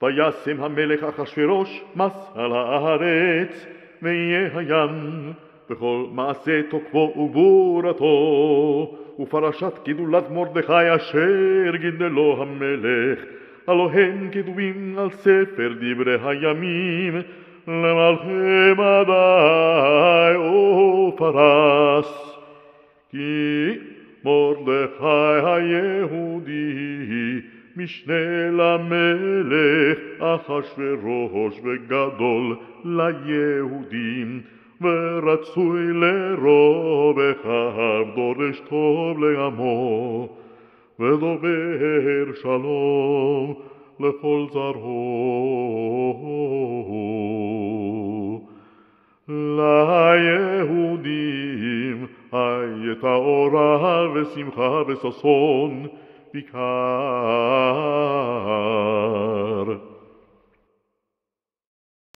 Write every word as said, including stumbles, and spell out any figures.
וישם המלך אחשורוש מס על הארץ, ויהיה הים, וכל מעשה תוקפו וגבורתו, ופרשת גדולת מרדכי אשר גדלו המלך, הלא הם כתובים על ספר דברי הימים למלכי מדי ופרס. כי מרדכי היהודי, משנה למלך אחשורוש וגדול ליהודים, ורצוי לרוב אחיו, דורש טוב לעמו, ודובר שלום לכל זרעו. ליהודים הייתה אורה ושמחה וששון, וכך